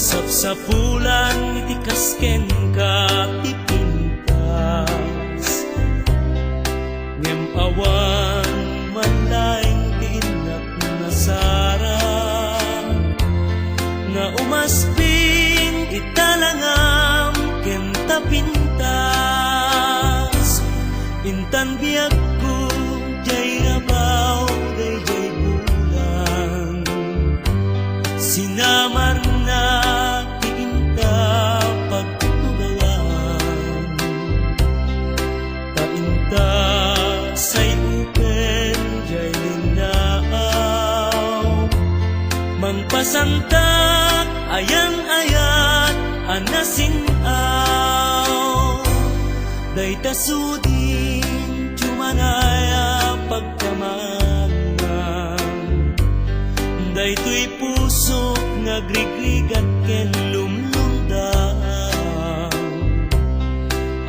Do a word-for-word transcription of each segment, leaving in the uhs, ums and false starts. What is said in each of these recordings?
Sapsapulan iti kas kenka ti pintas, ngem awan man laeng ti innak nga Sara, nga umasping ita langam ken ta pintas. Intan biagko jay rabaw dayjay bulan. Sinamarna ti inta pagtugawan, ta inta say upen jay linnaaw. Mangpasantak ayan-ayat a nasin-aw. Dayta sudin ti umanoy a pagkamangan. Daytoy pusok nga agrigrigat ken lumlumdam.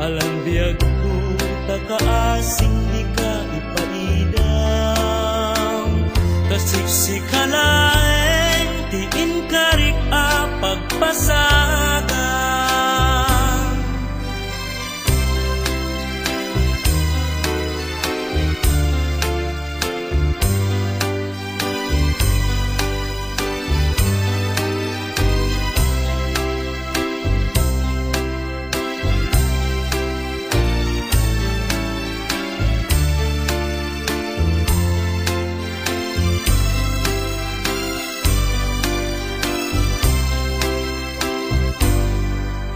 Alan biagko ta kaasim dika ipaidam. Ta siksika laeng ti inkarik a pagpasagan.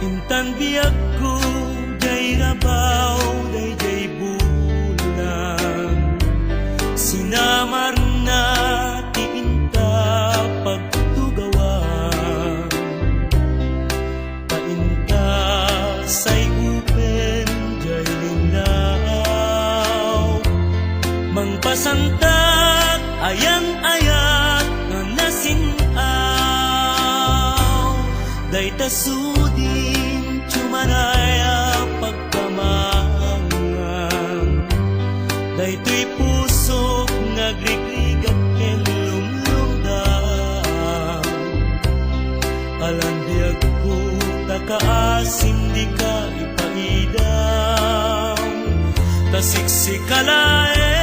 Intan biagko jay rabaw dayjay bulan. Sinamarna ti inta pagtugawan. Ta inta say upen jay linnaaw. Mangpasantak ayan-ayat nga nasin-aw. Dayta sudin ti umanoy a pagkamangan. Daytoy pusok nga agrigrigat ken lumlumdam. Alan biagko ta kaasim dika ipaidam. Ta siksika laeng